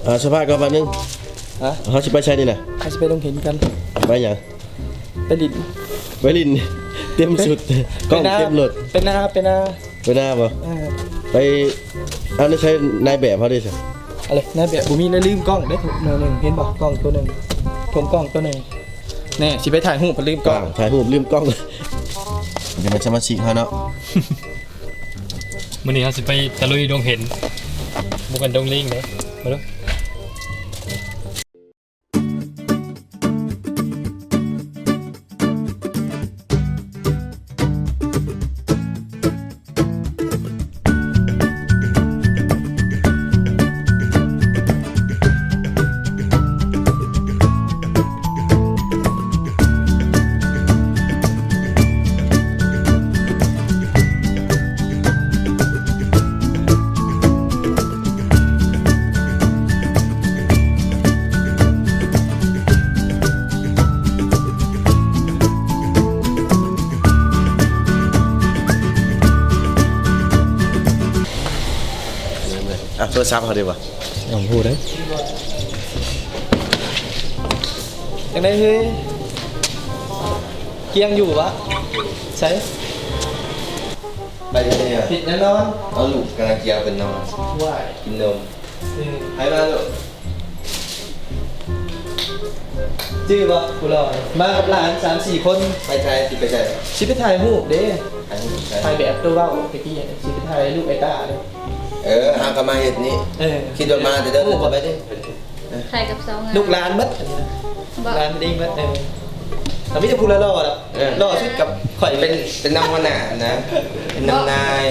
ອ່າ ສະພາບກ່ອນແປັບໜຶ່ງ. ຮະ? ເຮົາຊິໄປໃສນີ້ນະ? ເຮົາຊິໄປດົງເຫັນກັນ. ໄປຫຍັງ? ໄປຫຼິ້ນ. ໄປຫຼິ້ນ ເຕັມຊຸດ ໄປ ກ້ອງເຕັມລົດ. ໄປນາ ໄປນາ ໄປນາ. ໄປນາບໍ່? ເອີ ໄປ. ເອົາ ໃນໃສນາຍແບບເຮົາເດ້ຊະ? ເອົາເລີຍ ນາຍແບບບໍ່ມີແລ້ວ ລືມກ້ອງເດ້ ໜ່ວຍໜຶ່ງ ເຫັນບໍ່? ກ້ອງໂຕໜຶ່ງ ໂທງກ້ອງໂຕໜຶ່ງ. ແນ່ ຊິໄປຖ່າຍຮູບ ລືມກ້ອງ. ອ່າ ຖ່າຍຮູບລືມກ້ອງ. ເປັນສະມາຊິກເຮົາເນາະ. ມື້ນີ້ເຮົາຊິໄປຕະລຸຍດົງເຫັນ ບໍ່ແມ່ນດົງລິງເດ້. ມາດູ. ອ່ະ ໂທລະສັບເຮົາເດ້ບໍ່? ເອົາ ຮູ້ເດ້. ຈັ່ງໃດເຮີ້ຍ? ກຽງຢູ່ວະ? ໃສ? ໄປເຮັດຫຍັງ? ເຮັດຫຍັງນອນ? ເອົາ ລູກກຳລັງຈະເອົາໄປນອນ. ວ້າຍ ກິນນົມ. ເອີ ໃຜມາລູກ? ຈື່ບໍ່ ຜູ້ຫຼໍ່? ມາກັບຫຼານສາມສີ່ຄົນ. ໄປໃສ? ຊິໄປໃສ? ຊິໄປຖ່າຍຮູບເດ້. ຖ່າຍຮູບໃສ? ຖ່າຍແບບໂຕເວົ້າຕະກີ້ ຊິໄປຖ່າຍລູກໄອ້ຕ້າເດ້. ເອີ ຫາກໍມາເຮັດນີ້. ເອີ ຄິດວ່າມາແຕ່ເດີ ໄປເດ້. ຖ່າຍກັບສາວງາມ ລູກຫຼານໝົດ ອັນນີ້ນະ. ບໍ່ ຫຼານເອງໝົດ. ເອີ ແຕ່ມີແຕ່ຜູ້ຫຼໍ່ໆດອກ. ເອີ ຫຼໍ່ສຸດກັບຂ້ອຍ ເປັນ ເປັນນຳຫົວໜ້ານະ ເປັນນຳນາຍ.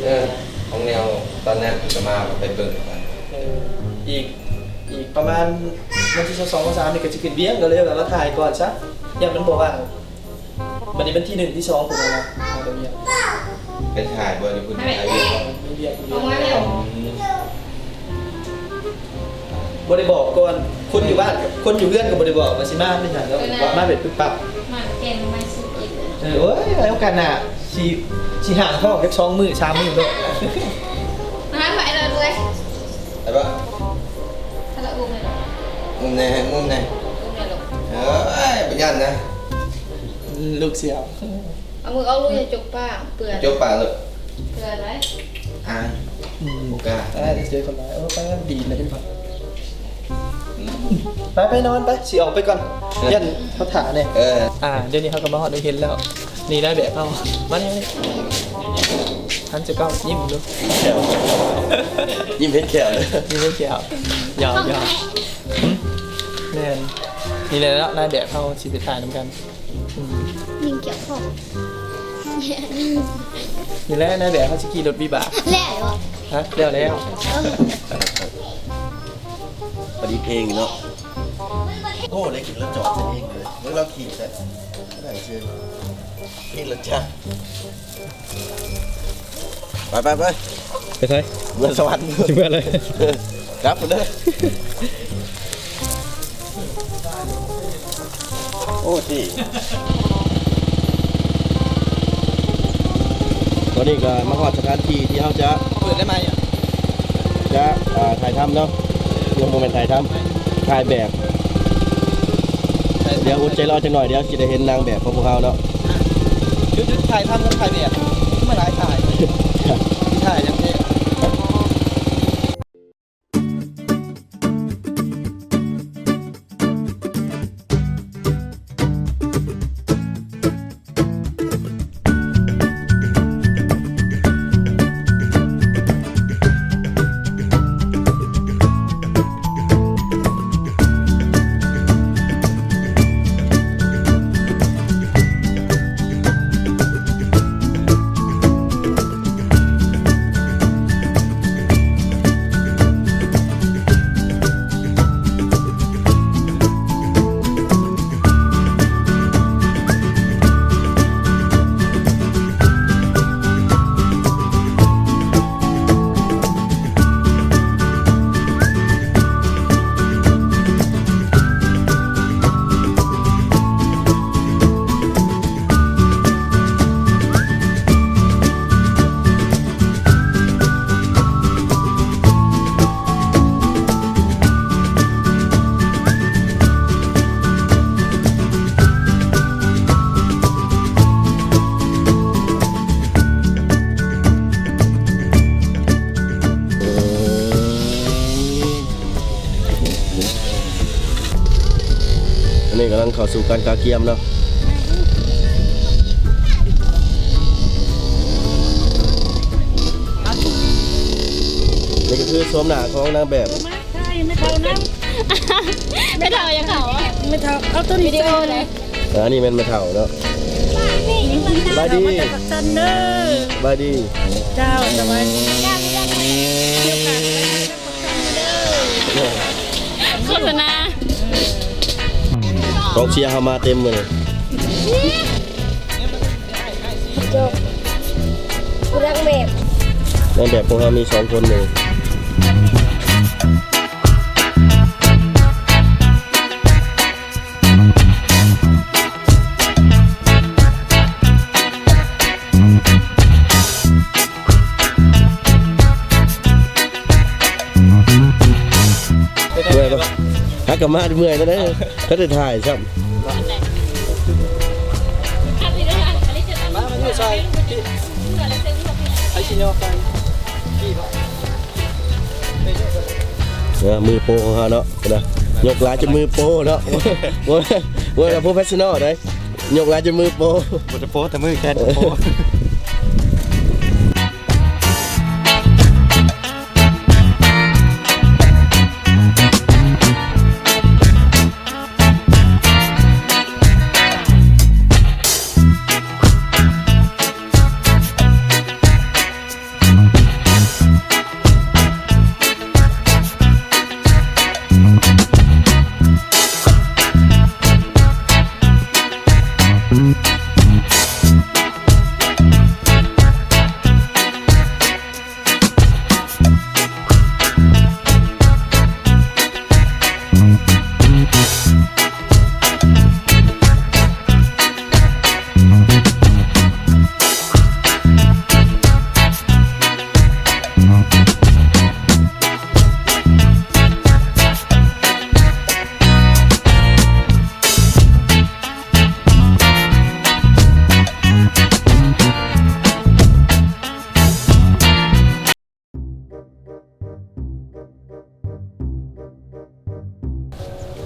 ເອີ ຂອງແນວຕອນນັ້ນກໍມາ ກໍໄປເບິ່ງກັນ. ເອີ ອີກ ອີກປະມານວັນທີຊາວສອງ ຊາວສາມນີ້ກໍຊິຂຶ້ນວຽງ ກໍເລີຍແບບວ່າຖ່າຍກ່ອນຊະ ຢ້ານມັນບໍ່ວ່າງ. ບັດນີ້ວັນທີໜຶ່ງ ທີສອງ ພຸ້ນນະ ມາແຕ່ວຽງ. ໄປຖ່າຍບໍ່ຢູ່ພຸ້ນ? ໄປຖ່າຍຢູ່ ມີວຽກ ມີວຽກ. ອອກມາແລ້ວ. ອືມ ບໍ່ໄດ້ບອກກ່ອນ ຄົນຢູ່ບ້ານກັບຄົນຢູ່ເຮືອນກໍບໍ່ໄດ້ບອກວ່າຊິມາເປັນຫຍັງ ເອີ ມາແບບປຶບປັບ. ມາແກງໜໍ່ໄມ້ສຸກອີກ. ເອີ ໂອ້ຍ ໄວ້ໂອກາດໜ້າ ຊິ ຊິຫາຫ້ອງຈັກສອງມື້ສາມມື້ໂລດ. ມາຫາໃຜລະເອື້ອຍ? ໄປບໍ່? ຫັ້ນລະ ອຸ້ມແນ່ລູກ ອຸ້ມແນ່ ໃຫ້ອຸ້ມແນ່ ອຸ້ມແນ່ລູກ. ເອີຍ ບໍ່ຢ້ານນະ ລູກສຽວ. ເອົາມືອອກລູກ ຢ່າຈົກປາກ ເປື້ອນ ຈົກປາກລູກ ເປື້ອນໄວ້ ອາຍ. ອືມ ບໍ່ກ້າ ອາຍ ດຽວເຈີຄົນຫຼາຍ. ເອີ ໄປ ດີແລ້ວເຫັນບໍ່? ອືມ ໄປ ໄປນອນໄປ ຊິອອກໄປກ່ອນ. ເອີ ຢ້ານເຂົາຖ້າແດ່. ເອີ ອ່າ ດຽວນີ້ເຮົາກໍມາຮອດໂຮງຮຽນແລ້ວ. ນີ້ນາຍແບບເຮົາ ມານີ້ ມານີ້ ຫັນໃສ່ກ້ອງ ຍິ້ມດູ ແຂ້ວ ຍິ້ມເຫັນແຂ້ວເລີຍ ຍິ້ມເຫັນແຂ້ວ. ຢອກ ຢອກ. ຫຶ ແມ່ນ ນີ້ແຫຼະເນາະ ນາຍແບບເຮົາຊິໄປຖ່າຍນຳກັນ. ອືມ ຍິງກ່ຽວຂ້ອງ ນີ້ແຫຼະ ນາຍແບບເຮົາຊິຂີ່ລົດວິບາກ. ແລ້ວເນາະ ຮະ ແລ້ວ ແລ້ວ. ເອີ ພໍດີເພງເນາະ. ໂອ້ ໄດ້ກິນລະຈອກເອງເລີຍ ເບິ່ງລາວຂີ່ແຊະ ໄດ້ຊື່ ເພງລະຈາກ. ໄປ ໄປ ໄປ ໄປໃສ? ເມືອງສະຫວັນ ຊິເມືອໃສ? ກັບພຸ້ນເດີ. ໂອ້ ທີ່ ຕອນນີ້ກໍມາຮອດສະຖານທີ່ທີ່ເຮົາຈະ ເປີດໄດ້ໄໝ ຈະ ອ່າ ຖ່າຍທຳເນາະ. ຍັງບໍ່ແມ່ນຖ່າຍທຳ ຖ່າຍແບບ. ດຽວອົດໃຈລໍຈັກໜ້ອຍ ດຽວຊິໄດ້ເຫັນນາງແບບຂອງພວກເຮົາເນາະ. ຢຸດ ຢຸດຖ່າຍທຳກັບຖ່າຍແບບ ມາຫຼາຍຖ່າຍ ຖ່າຍຫຍັງແທ້. ເ ກຳລັງເຂົ້າສູ່ການກະກຽມເນາະ. ນີ້ກໍຄືໂສມໜ້າຂອງນາງແບບ. ແມ່ເຖົ້ານຳ ແມ່ເຖົ້າຢາກເຂົ້າ ແມ່ເຖົ້າ ເອົາໂຕນີ້ໃສ່ ວິດີໂອເລີຍ. ອ່າ ອັນນີ້ແມ່ນແມ່ເຖົ້າເນາະ. ສະບາຍດີ ມາຈາກປາກຊັນເດີ. ສະບາຍດີ ເຈົ້າ ສະບາຍດີ. ໂຄສະນາ ກອງເຊຍເຮົາມາເຕັມມື້ນີ້. ຈົບ ຜູ້ນາງແບບ ນາງແບບຂອງເຮົາມີສອງຄົນເລີຍ. ເມື່ອຍບໍ່? ຫາກະມາເມື່ອຍແລ້ວເດ້ ຖ້າໄດ້ຖ່າຍຊ້ຳ. ມາ ມາຢູ່ຊອຍ ໄປຊິຍໍໄປ ເອີ ມືໂປຂອງເຮົາເນາະ ເຫັນບໍ່? ຍົກຫຼາຍຈົນມືໂປເນາະ ບໍ່ ບໍ່ ບໍ່ professional ເດ້. ຍົກຫຼາຍຈົນມືໂປ ບໍ່ໄດ້ໂປ ແຕ່ມືແຂນກໍໂປ.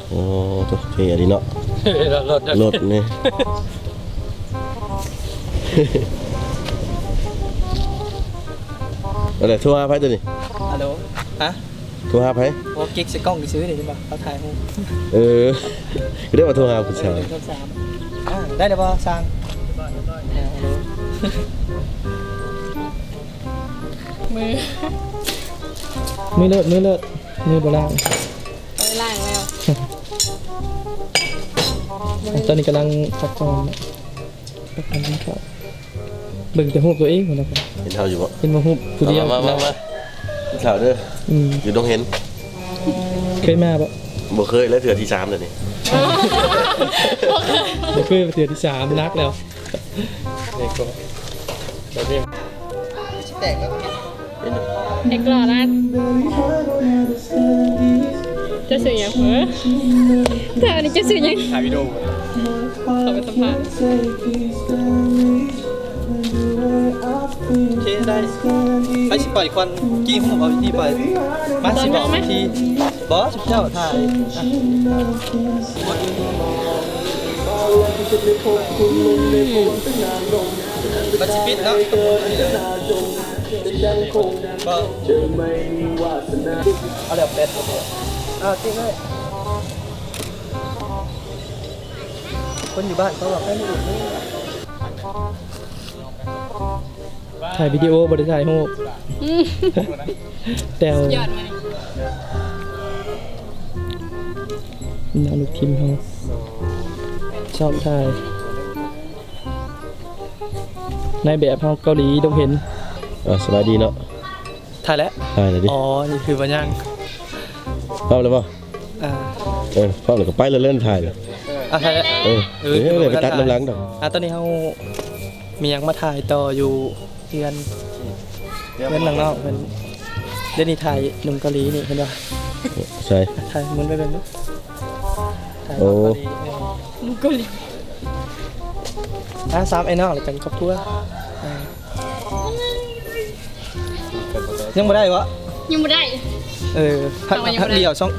ໂອ້ ໂຕເທ່ອີ່ຫຼີເນາະ ລົດ ລົດນີ້. ເອົາແຫຼະ ໂທຫາໃຜໂຕນີ້? ຮັລໂຫຼ ຮະ? ໂທຫາໃຜ? ໂອ້ ເກັກໃສ່ກ້ອງຊື່ໆ ນີ້ເຫັນບໍ່? ເຂົາຖ່າຍຮູບ. ເອີ ກໍໄດ້ວ່າໂທຫາຜູ້ສາວ. ເອີ ສາມ ອ່າ ໄດ້ແລ້ວບໍ່ຊ່າງ? ອ່າ ຮັລໂຫຼ ມື ມືເລີດ ມືເລີດ ມືບໍ່ລ້າງ. ເອີ ລ້າງແລ້ວ. ຕອນນີ້ກຳລັງພັກຜ່ອນ ພັກຜ່ອນກິນເຂົ້າ. ເບິ່ງແຕ່ຮູບຕົວເອງພຸ້ນນະ. ເຫັນເຮົາຢູ່ບໍ່? ເຫັນວ່າຮູບຜູ້ດຽວ. ມາ ມາ ມາ ມາ ກິນເຂົ້າເດີ. ອືມ ຢູ່ດົງເຫັນ. ເຄີຍມາບໍ່? ບໍ່ເຄີຍ ແລະເທື່ອທີສາມແລ້ວນີ້. ບໍ່ເຄີຍ ເທື່ອທີສາມ ໜັກແລ້ວ. ເດັກຫຼໍ່ລະ ເຈົ້າຊື່ຫຍັງ? ເອີ ແຕ່ອັນນີ້ເຈົ້າຊື່ຫຍັງ? ຖ່າຍວິດີໂອ ເຂົ້າໄປສຳພາດ. ໂອເຄ ໄດ້. ໃຜຊິໄປກ່ອນ? ກີ້ຫູເອົາທີ່ໄປ. ມາ ຊິບອກວິທີ. ບໍ່ ຊຸມເຈົ້າຖ່າຍ. ມັນຊິປິດເນາະ. ບໍ່ ເອົາແລ້ວແປດ. ອ່າ ຈິງເລີຍ. ຄົນຢູ່ບ້ານເຂົາວ່າໃຜບໍ່ຢູ່. ຖ່າຍວິດີໂອ ບໍ່ໄດ້ຖ່າຍຮູບ. ອືມ ແຕ່ວ ສຸດຍອດມາກ. ນ້ອງລູກທີມເຮົາຊ້ອມຖ່າຍ ນາຍແບບເຮົາເກົາຫຼີດົງເຫັນ. ອ່າ ສະບາຍດີເນາະ. ຖ່າຍແລ້ວ? ຖ່າຍແລ້ວດິ. ອໍ ນີ້ຄືວ່າຍັງ. ພ້ອມແລ້ວບໍ່? ອ່າ ເອີ ພ້ອມແລ້ວກໍໄປເລີຍ ເລີ່ມຖ່າຍ. ອ່າ ຖ່າຍແລ້ວ. ເອີ ເອີ ເອີ ໄປຕັດນຳຫຼັງດອກ. ອ່າ ຕອນນີ້ເຮົາມີຫຍັງມາຖ່າຍຕໍ່ຢູ່ເຮືອນ ເຮືອນຫຼັງນອກເພິ່ນ. ດຽວນີ້ຖ່າຍໜຸ່ມເກົາຫຼີນີ້ ເຫັນບໍ່? ໃສ? ຖ່າຍໝູນໄປເບິ່ງດູ. ຖ່າຍເກົາຫຼີ ໂອ້ ໜຸ່ມເກົາຫຼີ. ອ່າ ສາມໄອ້ນ້ອງ ແລ້ວເປັນຄອບຄົວ. ອ່າ ຍັງບໍ່ໄດ້ວະ? ຍັງບໍ່ໄດ້. ເອີ ພັກ ພັກດຽວສອງ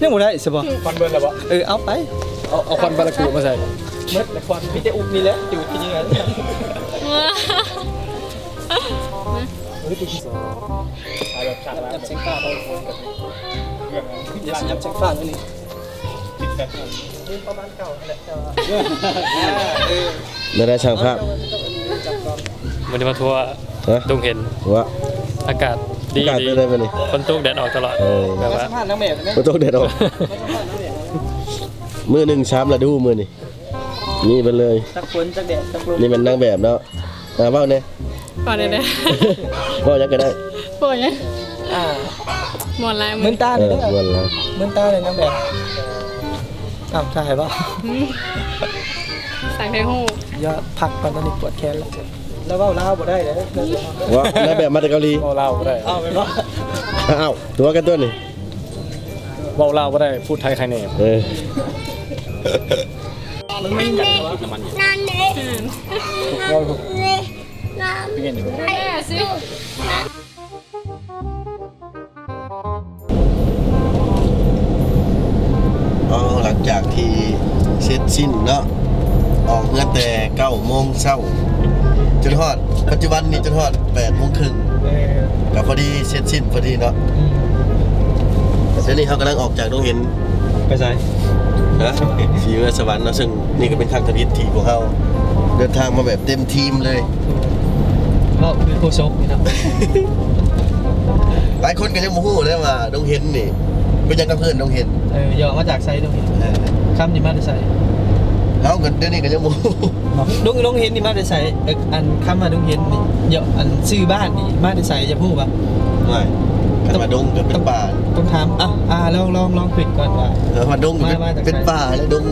ຍັງບໍ່ໄດ້ໃຊ່ບໍ່? ອືມ ມັນເບິດແລ້ວບໍ່? ເອີ ເອົາໄປ. ເອົາ ເອົາຄວັນບາລາກູມາໃສ່ ໝົດແລ້ວຄວັນ ມີແຕ່ອຸບນີ້ແຫຼະ ຈູດກິນຢູ່ນັ້ນ ເອີຍ ໄປກິນ ຢຳແສງຟ້າ ຢຳແສງຟ້ານີ້ ປະມານເກົ່າຫັ້ນແຫຼະ ແຕ່ວ່າ ແນວໃດຊ່າງພາບ ມື້ນີ້ມາທົວ ຮະ ດົງເຫັນ ວ່າ ອາກາດດີ ອາກາດເປັນໃດມື້ນີ້ ຝົນຕົກແດດອອກຕະຫຼອດ ເອີ ແບບວ່າ ມາສຳພາດນາງແບບໄດ້ໄໝ ຝົນຕົກແດດອອກ ມາສຳພາດນາງແບບ ມື້ໜຶ່ງສາມລະດູມື້ນີ້ ມີເບິດເລີຍ ຈັກຝົນຈັກແດດຈັກລົມ ນີ້ແມ່ນນາງແບບເນາະ ອ່າ ເວົ້າແດ່ ເວົ້າແດ່ເດີ້ ເວົ້າຫຍັງກໍໄດ້ ເວົ້າຫຍັງ ອ່າ ມ່ວນຫຼາຍມື້ນີ້ ມື່ນຕາເດີ້ ເອີ ມ່ວນຫຼາຍ ມື່ນຕາເລີຍນາງແບບ ອ້າວ ຖ່າຍບໍ່ ອືມ ສັ່ງຖ່າຍຮູບ ຢ່າ ພັກກ່ອນ ຕອນນີ້ປວດແຂນແລ້ວ ລາວເວົ້າລາວບໍ່ໄດ້ເດີ້ ວ່ານາງແບບມາແຕ່ເກົາຫຼີ ເວົ້າລາວບໍ່ໄດ້ ເອົາແມ່ນບໍ່ ອ້າວ ຕົວະກັນຕົວະນີ້ ເວົ້າລາວບໍ່ໄດ້ ພູດໄທໄຄແນ່ ເອີ ມັນມີ ອືມ ເປັນໄງນີ້ ເອົາ ຫຼັງຈາກທີ່ເສັດສິ້ນເນາະ ອອກເຮືອນແຕ່ເກົ້າໂມງເຊົ້າ ຈົນຮອດປັດຈຸບັນນີ້ ຈົນຮອດແປດໂມງເຄິ່ງ ເອີ ກໍພໍດີເສັດສິ້ນພໍດີເນາະ ອືມ ດຽວນີ້ເຮົາກຳລັງອອກຈາກດົງເຫັນ ໄປໃສ? ຮະ? ສີເມືອງສະຫວັນເນາະ ເຊິ່ງນີ້ກໍເປັນຄັ້ງທຳອິດທີ່ພວກເຮົາເດີນທາງມາແບບເຕັມທີມເລີຍ ເວົ້າຄືໂຄສົກນີ້ເນາະ ຫຼາຍຄົນກໍຍັງບໍ່ຮູ້ເດ້ວ່າດົງເຫັນນີ້ເປັນຫຍັງກັບເອີ້ນດົງເຫັນ ເອີ ຫຍໍ້ມາຈາກໃສດົງເຫັນ ເອີ ຄຳນີ້ມາແຕ່ໃສ? ເຮົາກໍດຽວນີ້ກໍຍັງບໍ່ຮູ້ ດົງ ດົງເຫັນນີ້ມາແຕ່ໃສ? ເອີ ອັນຄຳວ່າດົງເຫັນນີ້ ເອີ ອັນຊື່ບ້ານນີ້ມາແຕ່ໃສ ຢາກຮູ້ບໍ່? ໂອ້ຍ ຄັນວ່າດົງກໍເປັນປ່າ ຕ້ອງຖາມ ອ່ະ ອ່າ ລອງ ລອງ ລອງຄິດກ່ອນວ່າ ເອີ ວ່າດົງກໍເປັນ ມາ ມາຈາກໃສ ເປັນປ່າ ແລະ ດົງ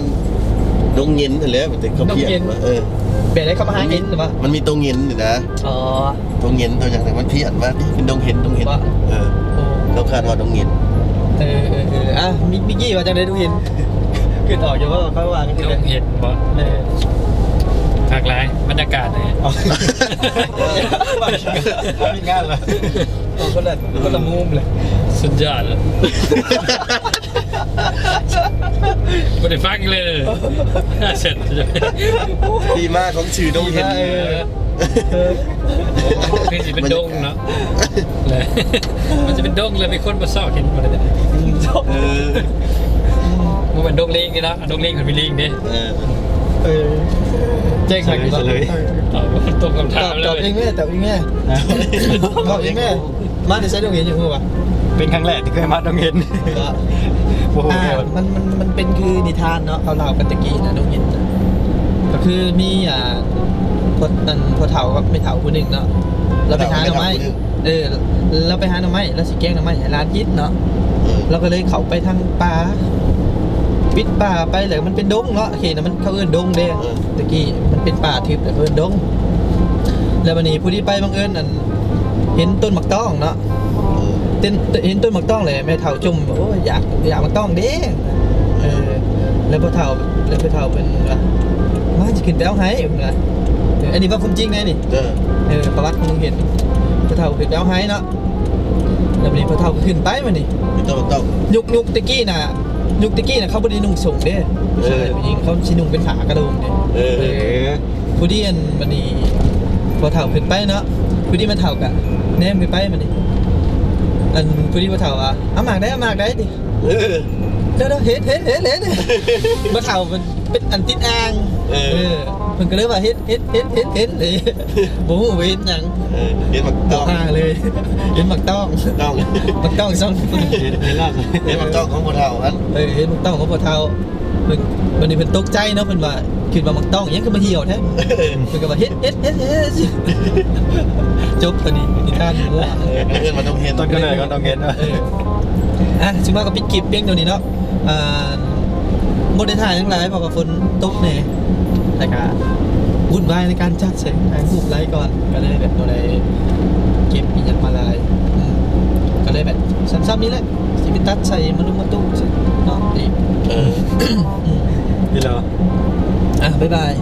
ດົງເຫງັນຫັ້ນແຫຼະ ມັນເປັນຄຳພຽນ ດົງເຫງັນ ວ່າ ເອີ ແບບໃດ ເຂົາມາຫາເຫງັນ ມັນມີ ວ່າ ມັນມີໂຕເຫງັນນີ້ນະ ອໍ ໂຕເຫງັນໂຕຫຍັງນີ້ ມັນພຽນມາຕິ ເປັນດົງເຫັນ ດົງເຫັນ ບໍ່ ເອີ ໂອ້ ເຂົາຄາດວ່າດົງເຫງັນ ເອີ ເອີ ເອີ ອ່ະ ມິ ມິກກີ້ວ່າຈັ່ງໃດ ດົງເຫັນ ຄິດອອກຢູ່ບໍ່ ເຂົາວ່າກັນຈັ່ງໃດ ດົງເຫັນບໍ່ ເອີ ຄັກຫຼາຍ ບັນຍາກາດນີ້ ອໍ ມີງານລະ ຄົນລະ ຄົນລະມຸມເລີຍ ສຸດຍອດເລີຍ ບໍ່ໄດ້ຟັງເລີຍ ເສັດ ທີ່ມາຂອງຊື່ດົງເຫັນ ທີ່ມາ ເອີ ຄືຊິເປັນດົງເນາະ ແລະ ມັນຈະເປັນດົງ ແລະ ມີຄົນມາຊອກເຫັນບໍ່ໄດ້ ເອີ ບໍ່ແມ່ນດົງລີງນີ້ເນາະ ດົງລີງມັນມີລີງເດ້ ເອີ ເອີ ແຈ້ງໄຂ ສະເຫຼີຍ ເອີ ຕອບຕົງຄຳຖາມເລີຍ ຕອບເອງແມ່ ຕອບເອງແມ່ ຕອບເອງແມ່ ມາແຕ່ໃສດົງເຫັນ ຢາກຮູ້ວ່າ ເປັນຄັ້ງແລກທີ່ເຄີຍມາດົງເຫັນ ບໍ່ ບໍ່ຮູ້ ອ່າ ເລີຍ ມັນ ມັນ ມັນເປັນຄືນິທານເນາະ ເຂົາເລົ່າກັນແຕ່ກີ້ນະ ດົງເຫັນນະ ກໍຄືມີ ອ່າ ພໍ່ ອັນ ພໍ່ເຖົ້າກັບແມ່ເຖົ້າຜູ້ໜຶ່ງເນາະ ລາວໄປຫາໜໍ່ໄມ້ ເອີ ລາວໄປຫາໜໍ່ໄມ້ ລາວຊິແກງໜໍ່ໄມ້ໃຫ້ຫຼານກິນເນາະ ເອີ ລາວກໍເລີຍເຂົ້າໄປທາງປ່າ ປິດປ່າໄປ ແລ້ວມັນເປັນດົງເນາະ ເຂດນັ້ນມັນ ເຂົາເອີ້ນດົງເດ້ ເອີ ແຕ່ກີ້ມັນເປັນປ່າທຶບ ແລ້ວເຂົາເອີ້ນດົງ ແລ້ວບັດນີ້ຜູ້ທີ່ໄປບັງເອີນ ອັນ ເຫັນຕົ້ນໝາກຕ້ອງເນາະ ເອີ ເຫັນ ເຫັນຕົ້ນໝາກຕ້ອງແຫຼະ ແມ່ເຖົ້າຈົ່ມ ໂອ້ຍ ຢາກ ຢາກໝາກຕ້ອງເດ້ ເອີ ແລ້ວພໍ່ເຖົ້າ ແລ້ວພໍ່ເຖົ້າເພິ່ນວ່າ ມາ ຊິຂຶ້ນໄປເອົາໃຫ້ ເພິ່ນວ່າ ເອີ ອັນນີ້ເວົ້າຄວາມຈິງເດ້ນີ້ ເອີ ເອີ ປະຫວັດຂອງລຸງເຫັນ ພໍ່ເຖົ້າຂຶ້ນໄປເອົາໃຫ້ເນາະ ແລ້ວບັດນີ້ພໍ່ເຖົ້າກໍຂຶ້ນໄປບັດນີ້ ໄປຕໍ່ ຕໍ່ ຍຸກ ຍຸກແຕ່ກີ້ນະ ຍຸກແຕ່ກີ້ນະ ເຂົາບໍ່ໄດ້ນຸ່ງສົ້ງເດ້ ເອີ ຜູ້ຊາຍຜູ້ຍິງເຂົາຊິນຸ່ງເປັນຜ້າກະໂດງເດ້ ເອີ ເອີ ຜູ້ດີ ອັນ ບັດນີ້ພໍ່ເຖົ້າຂຶ້ນໄປເນາະ ຜູ້ດີແມ່ເຖົ້າກະແນມຂຶ້ນໄປບັດນີ້ ອັນ ຜູ້ດີພໍ່ເຖົ້າວ່າ ເອົາໝາກໄດ້ ເອົາໝາກໄດ້ຕິ ເອີ ເດີ ເຮັດ ເຮັດ ເຮັດ ເຮັດ ພໍ່ເຖົ້າເພິ່ນເປັນອັນຕິດອ່າງ ເອີ ເອີ ເພິ່ນກໍເລີຍວ່າ ເຮັດ ເຮັດ ເຮັດ ເຮັດ ເຮັດ ເລີຍ ບໍ່ຮູ້ວ່າເຮັດຫຍັງ ເອີ ເຫັນໝາກຕ້ອງ ເຫັນໝາກຕ້ອງ ຕ້ອງ ໝາກຕ້ອງຊ່ອງ ເຫັນ ເຫັນແລ້ວ ເຫັນໝາກຕ້ອງຂອງພໍ່ເຖົ້າຫັ້ນ ເອີ ເຫັນໝາກຕ້ອງຂອງພໍ່ເຖົ້າ ເພິ່ນ ບັດນີ້ເພິ່ນຕົກໃຈເນາະ ເພິ່ນວ່າ ຄິດວ່າໝາກຕ້ອງຫຍັງຄືມາຫ່ຽວແທ້ ເພິ່ນກໍວ່າ ເຮັດ ເຮັດ ເຮັດ ເຮັດ ຈົບ ບັດນີ້ນິທານ ເອີ ເອີ້ນວ່າຕ້ອງເຫັນ ຕົ້ນກຳເນີດຂອງຕ້ອງເຫັນ ເອີ ອ່ະ ຊິມາກໍປິດຄລິບພຽງເທົ່ານີ້ເນາະ ອ່າ ບໍ່ໄດ້ຖ່າຍຫຍັງຫຼາຍ ເພາະວ່າຝົນຕົກແດ່ ແລ້ວກະວຸ່ນວາຍໃນການຈັດ ເຊິ່ງຖ່າຍຮູບຫຼາຍກ່ອນ ກໍເລີຍແບບບໍ່ໄດ້ເກັບອີ່ຫຍັງມາຫຼາຍ ອືມ ກໍເລີຍແບບຊ້ຳໆນີ້ແຫຼະ ຊິໄປຕັດໃສ່ມາລຸມມາຕຸ້ເນາະ ເອີ ອືມ ນີ້ແຫຼະ ອ່ະ ບາຍບາຍ.